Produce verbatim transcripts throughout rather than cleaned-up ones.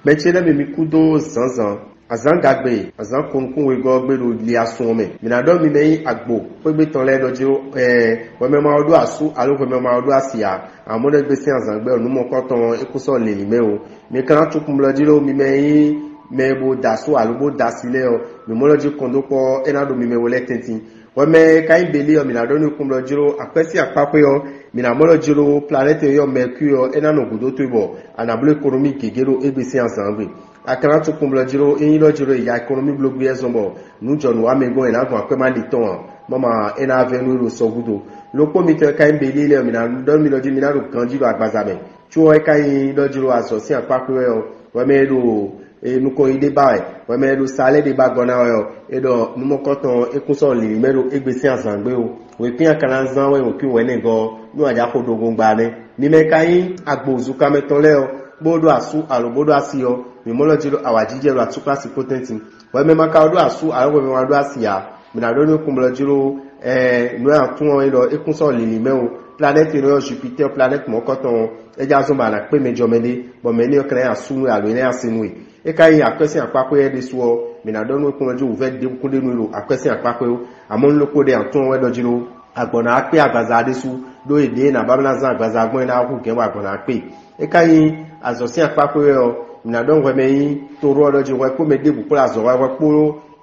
Mɛ ce lɛ́ɛ mi mi kú dó zǎnzǎn, azǎn gagbe, azǎn kɔnukún wegɔ́ ɔ́ gbe ɖo li asun ɔ́ mɛ. Mǐ ná ɖɔ mi mɛ nyí agbo xwégbé tɔn lɛ́ɛ ɖɔ jí ɖó, ɛɛ, hwɛmɛ ma ɔ́ ɖó asú, alo hwɛmɛ ma ɔ́ ɖó asi ǎ. Amɔ̌ ɖɔ gbé sín azǎn gbɛ ɔ́, nǔ mɔ̌kɔtɔn ɔ́, é kún sɔ́ lǐnlín mɛ o. Mi ka ná tunwun lɔ jí ɖó mi mɛ e nyí mɛ e bo da asú alo bó da asi lɛ́ɛ ɔ́, mǐ mɔ lɔ jí kɔn dó kpɔ́ ɔ́, é ná ɖo mi mɛ we lɛ́ɛ tɛ́ntin. Hwɛmɛ e ka nyí Beli ɔ́, mǐ ná ɖɔ nú kɔn lɔ jí ɖó akwɛ́ sín akpáxwé ɔ́, mǐ ná mɔ lɔ jí ɖó planɛ́ti e nyɔ́ Mɛkúi ɔ́, é ná nɔ gǔdo towe bɔ a nǎ bló ekonomí gěgé ɖo égbé sín azǎn gbe. A ka ná tunwun kɔn lɔ jí ɖó é nyí lɔ jí ɖó è ya ekonomí bló gbé ɔ́ zɔn bɔ nǔ jɔ nǔ wa mɛ gɔ́n è nǎ gbɔn akwɛ́ má ɖi tɔn ǎ. Mama é ná vɛ́ nú é ɖo sɔgúdo. Lokpó mitɔn e ka nyí Beli lɛ́ɛ ɔ́, mǐ ná ɖɔ nú mi lɔ jí mi ná ɖo ganjí ɖo agbaza mɛ. Có ɔ́, é ka nyí ɖɔ jí ɖó azɔ̌ sín akpáxwé wɛ ɔ́, hwɛ mɛ e ɖo e nukɔn yi ɖé ba wɛ, hwɛ mɛ e ɖo sa lɛ́ ɖé ba gɔ́ ná wɛ ɔ́, é ɖɔ nú mɔ̌kɔtɔn é kún sɔ́ lǐnlín mɛ ɖo égbé sín azǎn gbe ó. Wěkwín a ka ná zán wɛ wěkwín wɛ̌nɛgɔ́ ɔ́, nú a jǎ xo ɖo gongba ɛ mɛ. Mi mɛ ka nyí agbo zunkanmɛ tɔn lɛ́ɛ ɔ́, bó ɖó asú alo bó ɖó asi ɔ́, mǐ mɔ lɔ jí ɖó awǎjijɛ ɖo atúkpási kpó tɛ́ntin. Hwɛ mɛ ma ka ɖó asú alo hwɛ mɛ ma ɖó asi ǎ, mǐ ná ɖó nú kɔnmlɔ́ jí ɖó ɛɛ nǔ e atún ɔ́ é ɖɔ é kún sɔ́ lǐnlín mɛ ó. Planɛ́ti e nɔ ylɔ́ Jupitɛ́ɛ planɛ́ti mɔ̌kɔtɔn ɔ́, é jɛ azɔn bɔ a nǎ kpé mɛ jɔ mɛ ɖé, bɔ mɛ énɛ́ ɔ́ ka ná nyí asú nú we alo é ná nyí asi nú we. É ka nyí akwɛ́ sín akpákpé ɔ́ ɖésú ɔ́, mǐ ná ɖɔ nú we kpɔ́n jí wǔvɛ́ ɖěbǔ kún ɖe nú we ɖo akwɛ́ sín akpákpé ó. Amɔ̌ nú ɖokpó ɖé atún ɔ́ wɛ ɖɔ jí ɖó agbɔ̌ ná kpé agbaza ɖésú, ɖó è ɖě e nǎ ba ná zán agbaza gbɔn é ná hú gɛ̌n bɔ agbɔ̌ ná kpé. É ka nyí azɔ̌ sín akpákpé wɛ ɔ́, mǐ ná ɖɔ nú hwɛ mɛ e nyí toró ɔ́ ɖɔ jí hwɛ kpó mɛ ɖěbǔ kplá azɔ̌ wɛ, hwɛ kpó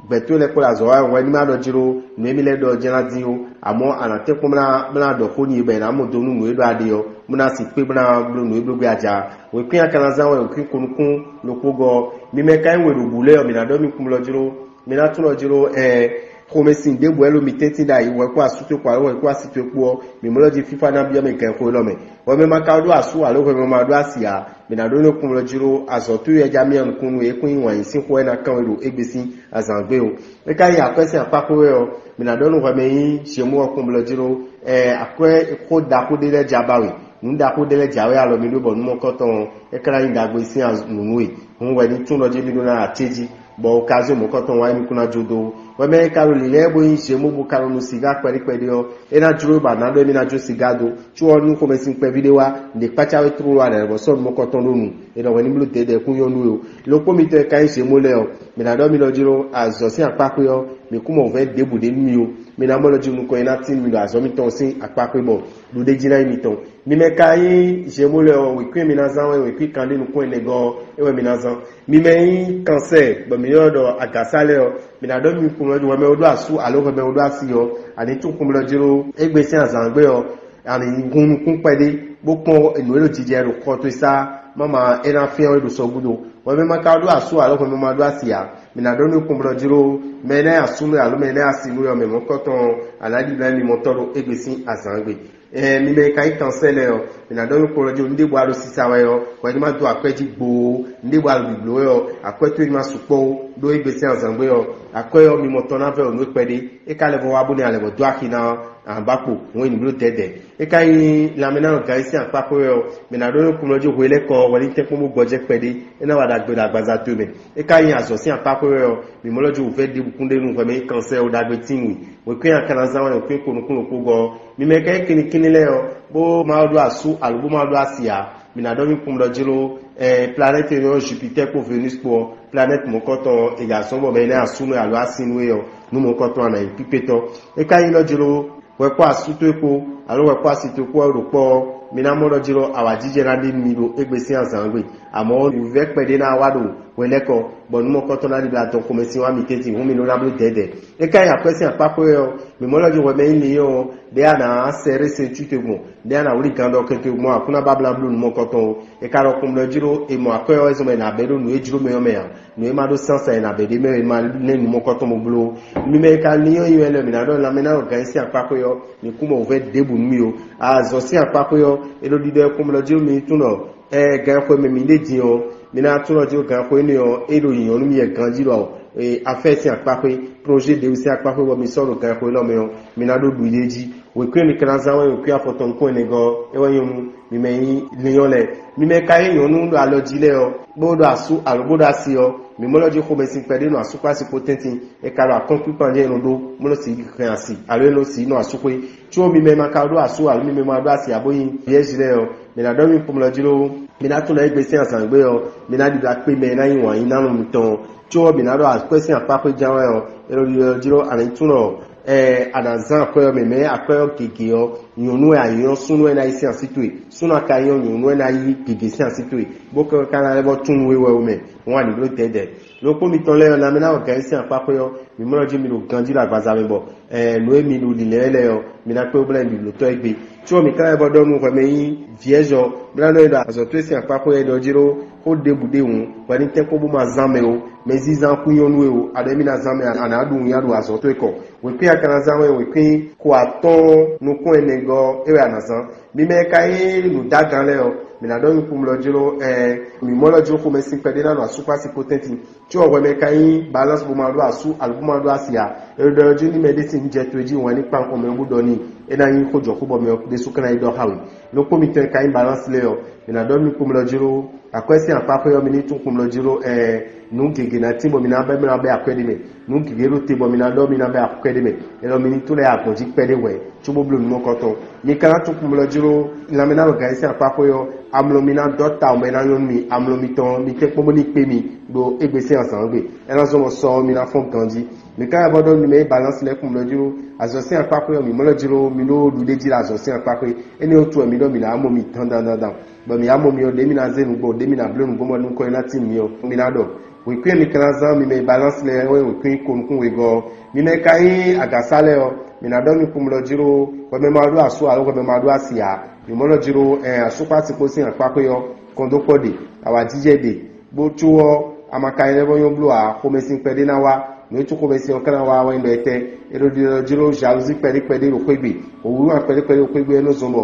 gbɛ̌tɔ́ lɛ́ɛ kplá azɔ̌ wɛ, hwɛ ní ma ɖɔ jí ɖó nǔ e mì lɛ́ ɖɔ ɔ́ jɛ́n ná dín ó. Amɔ̌ a nǎ tɛ́nkpɔ́n bó ná bó ná ɖɔ xó n'i bɔ è nǎ mɔ do nú nǔ e ɖɔ a ɖe ɔ́, bó ná si kpé bó ná bló nǔ e bló gbé a ja. Wěkwín a ka ná zán wɛ wěkwín ko nukún ɖokpó gɔ́ ɔ́, mi mɛ ka nyí we ɖo bǔ lɛ́ɛ ɔ́, mǐ ná ɖɔ mi kún lɔ jló, mi ná tunwun lɔ jló, ɛɛ xomɛsin ɖěbǔ wɛ ɖo mi tɛ́ntin ɖ'ayǐ, hwɛ kpó asú towe kpó alo hwɛ kpó asi towe kpó ɔ́, mǐ mɔ lɔ jí fífá ná byɔ́ mɛ gɛ̌nxo élɔ́ mɛ. Hwɛ mɛ ma ka ɖó asú alo hwɛ mɛ ma ɖó asi ǎ, mǐ ná ɖó nú kún lɔ jló, azɔ̌ towe wɛ ja mì nukún nú é kún nyí wǎn yí sín xó wɛ ná kán we ɖo égbé sín azǎn gbe ó. É ka nyí akwɛ́ sín akpákpé wɛ ɔ́, mǐ ná ɖɔ nú hwɛ mɛ nyí Zhemú ɔ́ kún blɔ́ jí ɖó, ɛɛ akwɛ́ xó ɖaxó ɖé lɛ́ɛ ja ba we. Nǔ ɖaxó ɖé lɛ́ɛ jǎwe alɔ mi ɖó bɔ nú mɔ̌kɔtɔn ɔ́, é ka ná nyí ɖagbe sín nǔ nú we. Hǔn hwɛ ní tún ɖɔ jí mi ɖó ná acéjí, bɔ occasion mɔ̌kɔtɔn wá émí kún ná jó dó. Hwɛ mɛ e ka ɖo lǐlɛ́ bó nyí Zhemú bó ka nɔ nu sigá kpɛɖé kpɛɖé ɔ́, é ná jló bɔ a nǎ ɖɔ émí ná jó sigá dó. Có ɔ́, nú xomɛsin kpɛví ɖé wá, ɖě kpácá wé tlóló a nǎ vɔ sɔ́ nú mɔ̌kɔtɔn ɖó nu. È ɖɔ hwɛ ní bló dɛ̌dɛ̌ kún nyɔ́ nú we ó. Lokpó mitɔn e ka nyí Zhemú lɛ́ɛ ɔ́, mǐ ná ɖɔ mi ɖɔ jí ɖó azɔ̌ sín akpákpé ɔ́, mǐ kún mɔ vɛ̌ ɖěbǔ ɖé nú mi ó. Mi ná mɔ lɔ jí nukɔn e ná tín mi ɖo azɔ̌ mitɔn sín akpákpé bɔ ɖuɖéjí ná nyí mitɔn. Mi mɛ ka nyí Zhemú lɛ́ɛ ɔ́, wěkwín e mi ná zán wɛ wěkwín kanɖé nukún ɛnɛ gɔ́ ɔ́, é wɛ mi ná zán. Mi mɛ nyí kansɛ́ɛ bɔ mǐ ylɔ́ ɖɔ agǎsá lɛ́ɛ ɔ́, mǐ ná ɖɔ mi kún lɔ jí hwɛ mɛ e ɖó asú alo hwɛ mɛ e ɖó asi ɔ́, a nǐ tunwun kún lɔ jí ɖó égbé sín azǎn gbe ɔ́, a nǐ hun nukún kpɛɖé, bó kpɔ́n nǔ e ɖo jijɛ ɖo xɔ towe sá, mama é ná fyán we ɖo sɔ gúdo. Hwɛ mɛ ma ka ɖó asú alo hwɛ mɛ ma ɖó asi ǎ, mǐ ná ɖɔ nú kɔnblɔ jí ɖó mɛ e ná nyi asú nú we alo mɛ e ná nyi asi nú we ɔ́, mɛ mɔ̌kɔtɔn ɔ́, a nǎ ɖi nǔ nú mi mɔtɔ́ ɖo égbé sín azǎn gbe. Ɛɛ, mi mɛ e ka nyí kansɛ́ lɛ́ɛ ɔ́, mǐ ná ɖɔ nú kɔnblɔ jí ɖó nǔɖé bɔ a ɖo sisa wɛ ɔ́, hwɛ ní ma dó akwɛ́ jí gboo, nǔɖé bɔ a ɖo blǒ wɛ ɔ́, akwɛ́ towe ní ma sukpɔ́ ó, ɖó égbé sín azǎn gbe ɔ́, akwɛ́ ɔ́ mi mɔtɔ́ ná vɛ́ o nǔ e kpɛɖé. É ka lɛ́ vɔ wá bónú a lɛ́ vɔ dó axi ná ɔ́, a nǎ ba kpo, hǔn e nǐ bló dɛ̌dɛ̌. É ka nyí lanmɛnánɔ gǎn e sín akpákpé wɛ ɔ́, mǐ ná ɖó nú kɔnmlɔ́ jí hwe lɛ́ɛ kɔ ɔ́, hwɛ ní tɛ́nkpɔ́n bó gbɔjɛ́ kpɛɖé, é ná wa ɖagbe ɖo agbaza towe mɛ. É ka nyí azɔ̌ sín akpákpé wɛ ɔ́, mǐ mɔ lɔ jí wǔvɛ́ ɖěbǔ kún ɖe nú hwɛ mɛ nyí kansɛ́ o ɖagbe tíin wi. Wěkwín a ka ná zán wɛ wěkwín ko nukún ɖokpó gɔ́ ɔ́, mi mɛ ka nyí kinnikínní lɛ́ɛ ɔ́, bó ma ɖó asú alo bó ma ɖó asi ǎ, mǐ ná ɖɔ mì kpɔ́n ɖɔ jí ɖó, ɛɛ, planɛ́ti e nyɔ́ Jupitɛ́ɛ kpó Venúsi kpó ɔ́, planɛ́ti mɔ̌kɔtɔn ɔ́, è jǎ zɔ́n bɔ mɛ e ná nyi asú nú we alo asi nú we ɔ́, nú mɔ̌kɔtɔn ɔ́ ná nyí pípétɔ́. É ka nyí ɖɔ jí ɖó hwɛ kpó asú towe kpó, alo hwɛ kpó asi towe kpó ɔ́ ɖo kpɔ́ ɔ́, mi ná mɔ ɖɔ jí ɖɔ awǎjijɛ ná ɖe nú mi ɖo égbé sín azǎn gbe. Amɔ̌, wǔvɛ́ kpɛɖé ná wá ɖo hwɛ lɛ́ɛ kɔ, bɔ nú mɔ̌kɔtɔn ná ɖibla dɔn xomɛsin wá mi tɛ́ntin, hǔn mi ɖó ná bló dɛ̌dɛ̌. É ka nyí akwɛ́ sín akpákpé wɛ ɔ́, mǐ mɔ lɔ jí hwɛ mɛ nyí mi ɔ́, ɖěe a nǎ sɛ ɖé se cú te gbɔn, ɖěe a nǎ wlí gan ɖɔ kɛntɔ́ gbɔn Aklúnɔ babla bló nǔ mɔ̌kɔtɔn ó. È ka ɖɔ kpɔ́n ɖɔ jí ɖó è mɔ akwɛ́ ɔ́, é zɔ́n bɔ è nǎ bɛ́ ɖó nǔ e jló mɛ ɔ́ mɛ ǎ. Nǔ e ma ɖó sánsan è nǎ bɛ́ ɖ'é mɛ ɔ́, è ma lɛ́ nǔ mɔ̌kɔtɔn bó bló ó. Mi mɛ e ka ní nyɔ́ nyi wɛ lɛ́ɛ, mǐ ná ɖɔ lanmɛ ná ɖo gǎn nyi sín akpákpé ɔ́, mǐ kún mɔ wǔvɛ́ ɖěbǔ nú mi ó. Azɔ̌ sín akpákpé ɔ́, è ɖo ɖiɖɔ e kpɔ́n ɖɔ jí ɖó mi tunwun ɖɔ, ɛ, gan e xwe mɛ mǐ ɖe din ɔ́, mi ná tunwun ɖɔ jí ɖó gan e xwe énɛ́ ɔ́, é ɖo nyǐnyɔ́ nú mi wɛ ganjí ɖɔ afɛ́ sín akpákpé, projet ɖěbǔ sín akpákpé bɔ mi sɔ́ ɖo gan e xwe élɔ́ mɛ ɔ́, mi ná ɖó ɖu yě jí. Wěkwín e mi ka ná zán wɛ wěkwín afɔtɔn nukún ɛnɛ gɔ́ ɔ́, é wɛ nyɔ́ nú mi mɛ nyí linyɔ́ lɛ́ɛ. Mi mɛ ka nyí nyɔ̌nu ɖo alɔ jí lɛ́ɛ ɔ́, bó ɖo asú alo bó ɖo asi ɔ́, mi mɔ lɔ jí xomɛsin kpɛɖé nɔ asú kpó asi kpó tɛ́ntin, è ka ɖo akɔ́nkpíkpan jɛ́n è nɔ ɖó, bó nɔ sixú hɛn asi, alo è nɔ sixú nɔ asú xwé. Có mi mɛ ma ka ɖó asú alo mi mɛ ma ɖó asi ǎ bó nyí vierge lɛ́ɛ ɔ́, mǐ ná ɖɔ mi kpɔ́n lɔ jí ɖó Mi ná tunwun ɖɔ égbé sín azǎn gbe ɔ́, mi ná ɖiɖɔ akpé mɛ e ná nyí wǎn yí ná nɔ mitɔn ɔ́. Có ɔ́, mi ná ɖo akwɛ́ sín akpáxwé ján wɛ ɔ́, é ɖo ɖiɖɔ jí ɖó a nǎ tunwun ɖɔ ɛ a nǎ zán akwɛ́ ɔ́ mɛ, mɛ akwɛ́ ɔ́ gěgé ɔ́, nyɔ̌nu wɛ a nyí ɔ́, súnnu wɛ ná yí sín así towe. Súnnu a ka nyí ɔ́, nyɔ̌nu wɛ ná yí gěgé sín así towe, bó ka ná lɛ́ vɔ tunwun we wɛ mɛ, wǎn ní bló dɛ̌dɛ̌. Ɖokpó mitɔn lɛ́ɛ ɔ́, lanmɛ ná wɛ gǎn yí sín akpáxwé ɔ́, mi mɔ ɖɔ jí mi ɖo ganjí ɖo agbaza mɛ bɔ nǔ e mi ɖo lǐlɛ́ lɛ́ɛ ɔ́, mi ná kpé bó ná nyi biblotɔ́ égbé. Có mi ka lɛ́ vɔ ɖɔ nú hwɛ mɛ nyí vǐɛ́zɔ, bó ná nɔ nyi ɖo azɔ̌ towe sín akpáxwé ɔ́ ɖɔ jí ɖó xó ɖěbǔ ɖé hǔn, hwɛ ní tɛ́nkpɔ́n bó ma zán mɛ ó. Mɛ zínzán kú nyɔ́ nú we ó, aɖɔ émí ná zán mɛ, a nǎ ɖu nǔnywɛ́ ɖo azɔ̌ towe kɔn. Wěkwín a ka ná zán wɛ wěkwín ko atɔ́ɔ́n nukún ɛnɛ gɔ́ é wɛ a nǎ zán. Mi mɛ e ka nyí nǔdágan lɛ́ɛ ɔ́, mǐ ná ɖɔ nukúnmlɔ́ jló, ɛɛ, mǐ mɔ lɔ jló xomɛsin kpɛɖé ná nɔ asúkpási kpó tɛ́ntin. Có hwɛ mɛ ka nyí balance bó ma ɖó asú alo bó ma ɖó asi ǎ. É ɖɔ jí ní mɛ ɖé sin jɛ towe jí wɛn ní kpan xɔmɛ bó ɖɔ n'i, é ná nyí xó jɔ xó bɔ mɛ ɔ́ ɖésú ka ná yi ɖɔ xá we. Ɖokpó mitɔn e ka nyí balance lɛ́ɛ ɔ́, mǐ ná ɖɔ nukúnmlɔ́ jló akwɛ́ sín akpáxwé ɔ́, mi ní tún kúnmlɔ́ jló, ɛɛ, nǔ gěgé ná tín bɔ mi ná bɛ́ mɛ ná bɛ́ akwɛ́ ɖé mɛ. Nǔ gěgé ɖo te bɔ mi ná ɖɔ mi ná bɛ́ akwɛ́ ɖé mɛ. É ɖɔ mi ní tún lɛ́ agbɔ̌n jí kpɛɖé hwɛ̌, cóbó bló nǔ mɔkɔtɔn. Mi ka ná tún kúnmlɔ́ jló lanmɛ ná wɛ gǎn sín akpáxwé ɔ́, amlɔ mi ná dɔ́ ta mɛ ná nyɔ́ nú mi, amlɔ mitɔn mi tɛ́nkpɔ́n bó ní kpé mi ɖo égbé sín azǎn gbe. É ná zɔ́n bɔ sɔ ɔ́ mi ná fɔ́n ganjí. Mi ka wɛ vɔ ɖɔ mi mɛ e balance lɛ́ɛ kúnmlɔ́ jló azɔ̌ sín akpáxwé ɔ́, mi mɔ lɔ jló mi ɖó ɖuɖé jí ɖo azɔ̌ sín akpáxwé. Énɛ́ ɔ́ tu wɛ mi ɖɔ mi ná mɔ mi dandandandan. Bɔ mi ná mɔ mi ɔ́, ɖě mi ná zé nǔgbó, ɖě mi ná bló nǔgbó bɔ nukɔn e ná tín mi ɔ́, mi ná ɖɔ. Wěkwín e mi ka ná zán mi mɛ e balance lɛ́ɛ wɛ wěkwín ko nukún wegɔ́ ɔ́. Mi mɛ ka nyí agǎsá lɛ́ɛ ɔ́, mi ná ɖɔ mi kpɔ́n mlɔ jí ɖó hwɛmɛ ma ɖó asú alo hwɛmɛ ma ɖó asi ǎ. Mi mɔ lɔ jí ɖó ɛn asúkpásikpó sín akpáxwé ɔ́, kɔn dó kpɔ́ ɖe, awǎjijɛ ɖe, bó có ɔ́, a ma ka nyí lɛ́ vɔ nyɔ́ bló ǎ, xomɛsin kpɛɖé ná wá. Nǔ e cúkú mɛ sin ɔ́ ka ná wá wɛ nyí ɖɔ étɛ́? È ɖo ɖiɖɔ jí ɖó jalousie kpɛɖé kpɛɖé ɖo xwé gbe. Wǔwúma kpɛɖé kpɛɖé ɖo xwé gbe ɔ́ nɔ zɔn bɔ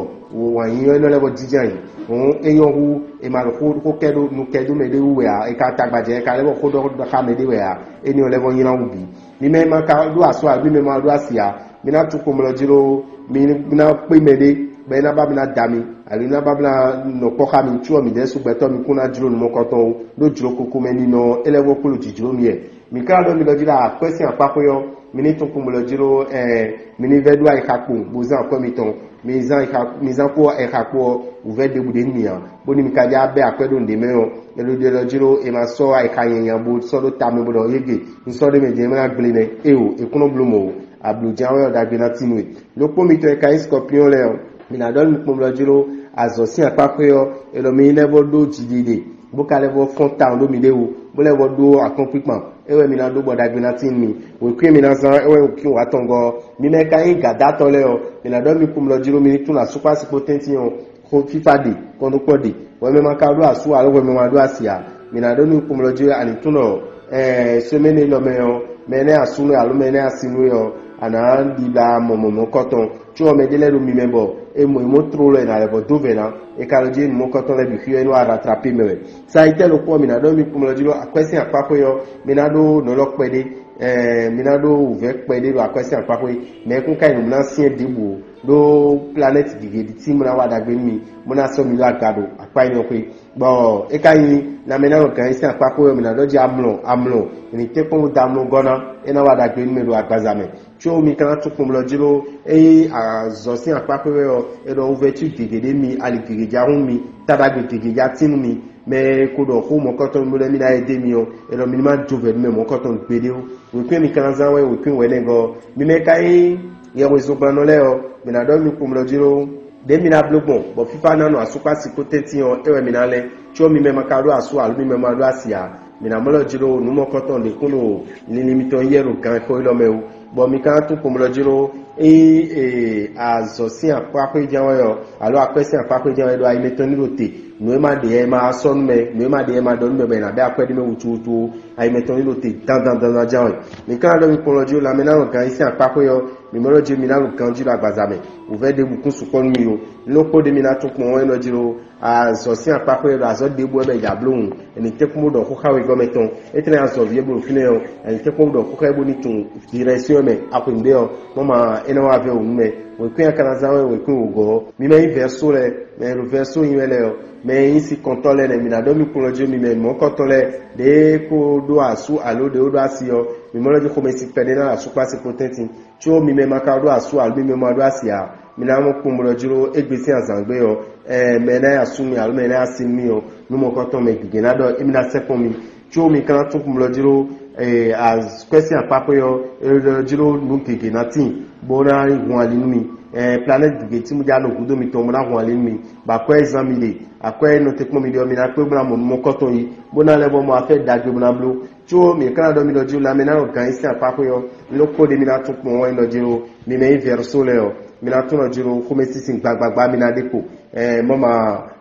wǎn yíyɔ́ énɛ́ lɛ́ɛ vɔ jínjɔ́n ayǐ. Hǔn é nyɔ́ hú è ma ɖo xó xó kɛ ɖó nu kɛ dó mɛ ɖé wú wɛ ǎ, è ka tagbajɛ è ka lɛ́ vɔ xó ɖɔ xá mɛ ɖé wɛ ǎ, énɛ́ ɔ́ lɛ́ vɔ nylá wú bǐ. Mi mɛ ma ka ɖó asú ǎ, mi mɛ ma ɖó asi ǎ, mi ná tún kpɔnmlɔ jí ɖó mi ná kpé mɛ ɖé, bɔ é ná ba mi ná da mi, alo é ná ba mi ná nɔ kpɔ́ xá mi, có ɔ́, mi ɖɛ̌ su gbɛtɔ́ mi kún ná jló nǔ mɔkɔtɔn ó, ɖó jló koko mɛ ninɔ ɔ́, é lɛ́ vɔ kpló jǐjló mi wɛ. Mi ka ɖɔ mi ɖɔ jí ɖɔ akwɛ́ sín akpáxwé ɔ́, mi ní tún kpɔnmlɔ jí ɖó ɛɛ mi ní vɛ́ ɖó ayixa kpowun bó zán akwɛ́ mitɔn. Mi zán ayixa mi zán kpó ayixa kpó ɔ́, wǔvɛ́ ɖěbǔ ɖě nú mi ǎ, bónú mi ka já bɛ́ akwɛ́ ɖó nǔɖé mɛ ɔ́, è ɖo ɖiɖɔ jí ɖó è ma sɔ́ ayixa nyanya bó sɔ́ ɖó tamɛ bó ɖɔ yége, un sɔ́ ɖé mɛ jɛ́n é má ná gblé nɛ́. Éeǒ, è kún nɔ bló mɔ̌ ó. Ablǔján wɛ ɔ́ ɖagbe ná tín we. Ɖokpó mitɔn e ka nyí Skɔpiɔ́n lɛ́ɛ ɔ́, mi ná ɖɔ nú kpɔnmlɔ jí ɖó azɔ̌ sín akpáxwé ɔ́, è ɖɔ mi ní lɛ́ vɔ ɖó jiɖiɖe, bó ka lɛ́ vɔ fɔ́n tawun ɖó miɖée wú, bó lɛ́ vɔ ɖó akɔ́nkpinkpan. É wɛ mi ná ɖó bɔ ɖagbe ná tín mi. Wěkwín e mi ná zán é wɛ wěkwín wǎtɔngɔ́ ɔ́. Mi mɛ ka nyí gǎdátɔ́ lɛ́ɛ ɔ́, mi ná ɖɔ mi kpɔnmlɔ jí ɖó mi ní tunwun asúkpásikpó tɛ́ntin ɔ́, xó fífá ɖe, kɔn nú kpɔ́ ɖe, hwɛmɛ ma ka ɖó asú alo hwɛmɛ ma ɖó asi ǎ. Mi ná ɖɔ nú kpɔnmlɔ jí wɛ a nǐ tunwun ɖɔ ɛɛ semɛ́ni élɔ́ mɛ ɔ́, mɛ énɛ́ asúnɔ alo mɛ énɛ́ asínú é ɔ́, a nǎ ɖiɖa mɔmɔ̌ mɔ̌kɔtɔn. Có ɔ́, mɛ ɖé lɛ́ɛ ɖo mi mɛ bɔ è mɔ è mɔ tlólɔ è nǎ lɛ́ vɔ dó vɛ̌ ná, è ka lɔ jí nǔmɔkɔtɔn lɛ́ɛ bǐ xyɔ́ é nɔ wá rattrapé mɛ wɛ. Sanitɛ́ɛ ɖokpó ɔ́, mi ná ɖɔ mi kpɔnmlɔ jí ɖɔ akwɛ́ sín akpáxwé ɔ́, mi ná ɖó nɔ̌lɔ kpɛɖé, ɛɛ mi ná ɖó wǔvɛ́ kpɛɖé ɖo akwɛ́ sín akpáxwé. Mɛ e kún ka nyi nǔ ná syɛ́n ɖěbǔ ó, ɖó planɛ́ti gěgé ɖi tí mo ná wa ɖagbe nú mi, bó ná sɔ́ mi ɖó aga ɖo akpá énɛ́ xwé. Bɔ é ka nyí lanmɛ ná nɔ gǎn nyi sín akpáxwé ɔ́, mǐ ná ɖɔ jí amlɔ amlɔ, è nǐ tɛ́nkpɔ́n bó dó amlɔ gɔ́ ná, é ná wa ɖagbe nú mɛ ɖo agbaza mɛ. Có mi ka ná tún kpɔnmlɔ jí ɖó ényí azɔ̌ sín akpáxwé wɛ ɔ́, è ɖɔ wuvɛ́ cí gěgé ɖé mi, ali gěgé já hún mi, tábagbe gěgé já tín nú mi, mɛ e ko ɖɔ xó mɔ̌kɔtɔn nú mì lɛ́ɛ mì ná yi dó mi ɔ́, è ɖɔ mi ní ma jó vɛ̌ nú mɛ mɔ̌kɔtɔn gbeɖé ó. Wěkwín e mi ka ná zán wɛ wěkwín wɛ̌nɛgɔ́ ɔ́, mi mɛ ka nyí yɛhwezogbannɔ lɛ́ɛ ɔ́, mǐ ná ɖɔ mi kpɔnmlɔ jí ɖó ɖě mi ná bló gbɔn, bɔ fífá ná nɔ asúkpásikpó tɛ́ntin ɔ́, é wɛ mi ná lɛ́. Có mi mɛ ma ka ɖó asú alo mi mɛ ma ɖó asi ǎ, mǐ ná mlɔ́ jí ɖó nǔ mɔkɔtɔn ɖě kún ɖo linlin mitɔn yɛ ɖo ganxixo élɔ́ mɛ ó, bɔ mi ka ná tún kpɔnmlɔ jí ɖó ényí e azɔ̌ sín akpáxwé ján wɛ ɔ́, alo akwɛ́ sín akpáxwé ján wɛ ɖo ayi mɛtɔn ní ɖo te, nǔ e ma ɖe yɛ ma sɔ́ nú mɛ, nǔ e ma ɖe yɛ ma ɖɔ nú mɛ bɔ è nǎ bɛ́ akwɛ́ ɖé mɛ wucuwucu ó, ayi mɛtɔn ní ɖo te dandandandan ján wɛ. Mi ka ná ɖɔ mi kplɔ́n jí ɖo lanmɛ ná nɔ gan yí sín akpáxwé ɔ́, mi mɔ ɖɔ jí mi ná ɖo ganjí ɖo agbaza mɛ. Wǔvɛ́ ɖěbǔ kún sukpɔ́ nú mi ó. Nú kpó ɖé mi ná tún kpɔ́n wɛn ɖɔ jí ɖó azɔ̌ sín akpáxwé ɖo azɔ̌ ɖěbǔ wɛ bɔ è ja bló hǔn, è nǐ tɛ́nkpɔ́n bó ɖɔ xó xá wegɔ́ mɛ tɔn. Étɛ́ azɔ̌ ví e bó ɖo fínɛ́ ɔ́, è nǐ tɛ́nkpɔ́n bó ɖɔ xó xá ɛ bó ní tunwun direction mɛ axwǐ ɖé ɔ́, mɔ̌ ma é ná wá vɛ́ wǔ nú mɛ. Wěkwín e ka ná zán wɛ wěkwín wǒgɔ́ ɔ́, mi ma nyí vɛ̌só lɛ́ɛ, mɛ e ɖo vɛ̌só nyi wɛ lɛ́ɛ ɔ́, mɛ e nyí sinkɔntɔ́ lɛ́ɛ nɛ́, mi ná ɖɔ mì kplɔ́n jí mi mɛ mɔ̌kɔtɔn lɛ́ɛ, ɖěe ko ɖó asú alo ɖě ko ɖó asi ɔ́, mi mɔ lɔ jí xomɛsin kpɛɖé ná asú kpó asi kpó tɛ́ntin. Có mi mɛ ma ka ɖó asú alo mi mɛ ma ɖó asi ǎ, Mi ná mɔ kpɔ́n bó ɖɔ jló égbé sín azǎngbe ɔ́, ɛ mɛ ná ya sú mi alo mɛ ná ya sin mì ɔ́, nú mɔkɔtɔn mɛ gěgé ná ɖɔ émí ná sɛkpɔn mi. Có mi ka ná tún kpɔ́n bó ɖɔ jló, ɛ akwɛ́ sín akpákpé ɔ́, é ɖɔ jló nǔ gěgé ná tíin bó ná hun ali nú mi. Ɛ planète gěgé tí mo já nɔ gúdo mitɔn bó ná hun ali nú mi. Bɔ akwɛ́ e zán mi ɖe, akwɛ́ e nɔ te kpɔ́n mi ɖe ɔ́, mi ná kpé bó ná mɔ nú mɔkɔtɔn yi, bó ná lɛ́ vɔ mɔ afɛ́ ɖagbe bó ná bló. Có mi ka ná ɖɔ mi ɖɔ jló lanmɛ ná nɔ gǎn nyi sín akpákpé ɔ́, mi nɔ kpó ɖe mi ná tún kpɔ́n wɛ ɖɔ jló mi mɛ nyí vɛ̌rso lɛ́ɛ ɔ́, mi ná tún nɔ jló xomɛsinsin gbagbagba mi ná ɖe kpo. Ɛ mɔ ma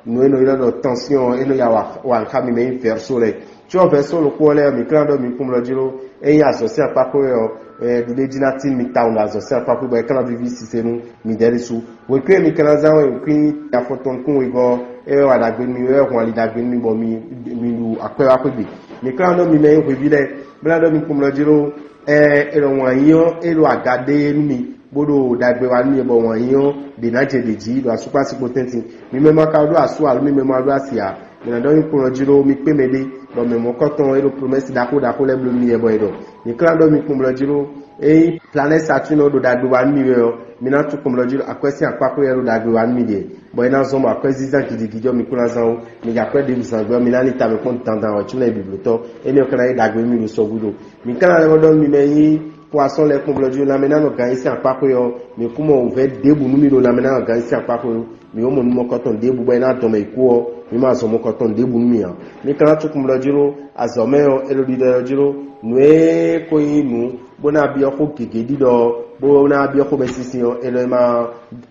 nǔ e nɔ ylɔ́ ɖɔ tɛnsyɔn ɔ́, é nɔ ya wa wa xá mi mɛ nyí vɛ̌rso lɛ́ɛ. Có vɛ̌rso ɖokpó ɔ́ lɛ́ɛ ɔ́, mi ka ná ɖɔ mi kpɔ́n ɖɔ jló ényí azɔ̌ sín akpákpé wɛ ɔ́, ɛ ɖiɖe jí ná tín mi tawun ɖo azɔ̌ sín akpákpé bɔ é ka ná víví sise nú mi ɖɛ́ ɖésú. Wěkwín e mi ka ná zán wɛ wěkwín afɔtɔn nukún wegɔ́ ɔ́, é wɛ wa ɖagbe nú mi, é wɛ hun ali ɖagbe nú mi bɔ mi mi ɖu akwɛ́ wá xwé gbe. Mi ka ná ɖɔ mi mɛ nyí hweví lɛ́ɛ, bó ná ɖɔ mi kpɔ́n ɖɔ jló ɛ è nɔ wǎn yí ɔ́, é ɖo aga ɖé nú mi, bó ɖo ɖagbe wa nú mi, bɔ wǎn yí ɔ́ ɖě ná jɛ ɖě jí ɖo asúkpási kpo tɛ́ntin. Mi mɛ ma ka ɖó asú alo mi mɛ ma ɖó asi ǎ, mi ná ɖɔ mi kplɔ́n jí ɖó mi kpé mɛ ɖé, bɔ mɛ mɔ̌kɔtɔn e ɖo promɛ́si ɖaxó ɖaxó lɛ́ɛ bló nú mi wɛ bɔ è ɖɔ. Mi ka ná ɖɔ mi kplɔ́n jí ɖó ényí planɛ́ Saturne ɔ́ ɖo ɖagbe wa nú mi wɛ ɔ́, mi ná tún kplɔ́n jí ɖó akwɛ́ sín akpákpé wɛ ɖo ɖagbe wa nú mi ɖe, bɔ é ná zɔ́n bɔ akwɛ́zínzán gidigidi ɔ́ mi kún ná zán ó. Mi jɛ akwɛ́ ɖěbǔ zán gbé ɔ́, mi ná lin tamɛ kpɔ́n dandan wɛ, có ná nyí biblotɔ́. Énɛ́ ɔ́ ka ná nyí ɖagbe nú mi ɖo sɔgúdo. Mi ka ná lɛ́ vɔ ɖɔ nú mi mɛ nyí poisson lɛ́ɛ kpɔ́n bɔ jí lanmɛ ná nɔ gǎn nyi sín akpákpé ɔ́, mi kún mɔ wǔvɛ́ ɖěbǔ nú mi ɖo lanmɛ ná nɔ gǎn nyi sín akpákpé ɔ́, mi wǒ mɔ nú mɔkɔtɔn ɖěbǔ bɔ é ná dɔn mɛ yi kú ɔ́, mi ma zɔn mɔkɔtɔn ɖěbǔ nú mi ǎ. Mi ka ná tún kpɔ́n bɔ jí ɖó azɔ̌ mɛ ɔ́, é ɖo ɖiɖɔ ɔ́ jí ɖó nǔ e ko nyí nǔ bó ná byɔ́ xó gěgé ɖiɖɔ ɔ́, bó ná byɔ́ xó mɛ sinsin ɔ́, é nɔ ma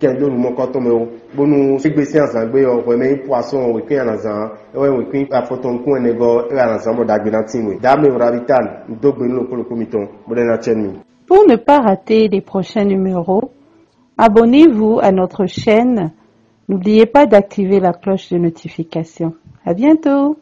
kɛn dó nǔ mɔkɔtɔn mɛ ó, bónú égbé sín azǎn gbe ɔ́, hwɛ mɛ nyí poisson ɔ́, wěkwín a nǎ zán, é wɛ nyí wěkwín afɔtɔn nukún ɛnɛgɔ́ ɔ́, é wɛ a nǎ zán bɔ ɖagbe ná tín we. Dǎ Mewura Vital, un dó gbe nú ɖokpó ɖokpó mitɔn, bó ɖɔ é ná cɛ nú mi. Pour ne pas rater les prochains numéros, abonnez-vous à notre chaîne. N'oubliez pas d'activer la cloche de notification. À bientôt.